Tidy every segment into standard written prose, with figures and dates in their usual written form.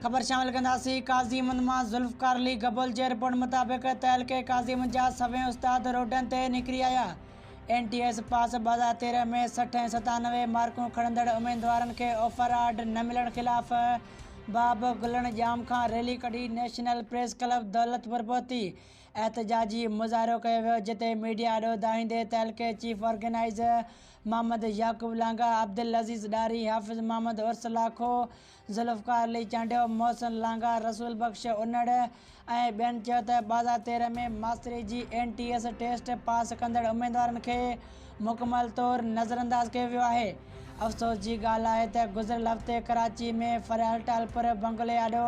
خبر شامل ڪنداسين قاضي احمد مان ذوالفقار علي گبول جي رپورٽ مطابق تعلقي قاضي احمد جا سوين استاد روڊن تي نڪري آيا. اين ٽي ايس پاس 2013 ۾ 60 ۽ 97 مارڪون کڻندڙ اميدوارن کي آفر آرڊ نه ملڻ خلاف باب گلڻ ڄام کان ريلي ڪڍي نيشنل پريس ڪلب دولتپور پهتي احتجاجي مظاهرو ڪيو ويو جتي ميڊيا آڏو دانهيندي تعلقي چيف آرگنائيزر محمد يعقوب لانگاهه، عبدالعزيز ڏاهري، حافظ محمد عرس لاکو، ذوالفقار علي چانڊيو، محسن لانگاهه، رسول بخش انڙ ۽ ٻين چيو ته 2013 ۾ ماستري جي N T S test pass ڪندڙ اميدوارن کي مڪمل طور نظرانداز ڪيو ويو آهي. افسوس جي ڳالهه آهي ته گذريل هفتي ڪراچي ۾ فريال ٽالپر بنگلي آڏو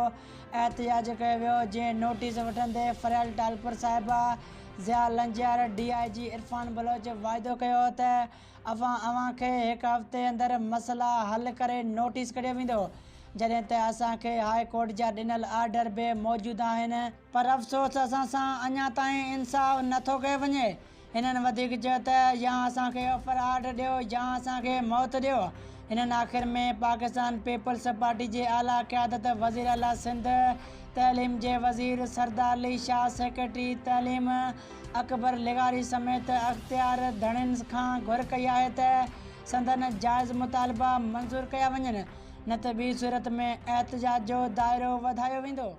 احتجاج ڪيو ويو جنهن نوٽيس وٺندي فريال ٽالپر صاحبه ضياء لنجار، ڊي I جي عرفان بلوچ واعدو ڪيو ته اوهان اوهان کي هڪ هفتي اندر مسئلا حل ڪري نوٽيس ڪڍيو ويندو، جڏهن ته اسان کي هاء ڪورٽ جا ڏنل آرڊر به موجود آهن، پر افسوس اسان سان اڃا تائين انصاف نه ٿو ڪيو وڃي، هنن وڌيڪ چيو ته يا اسان کي آفر آرڊر ڏيو يا اسان کي موت ڏيو، هنن آخر ۾ پاڪستان پيپلز پارٽي جي اعليٰ قيادت وزيراعليٰ سنڌ، تعليم جي وزير سردار علي شاهه، سيڪريٽري تعليم اڪبر لغاري سميت اختيار ڌڻين کان گهر ڪئي آهي ته سندن جائز مطالبا منظور ڪيا وڃن نه ته ٻي صورت ۾ احتجاج جو دائرو وڌايو ويندو.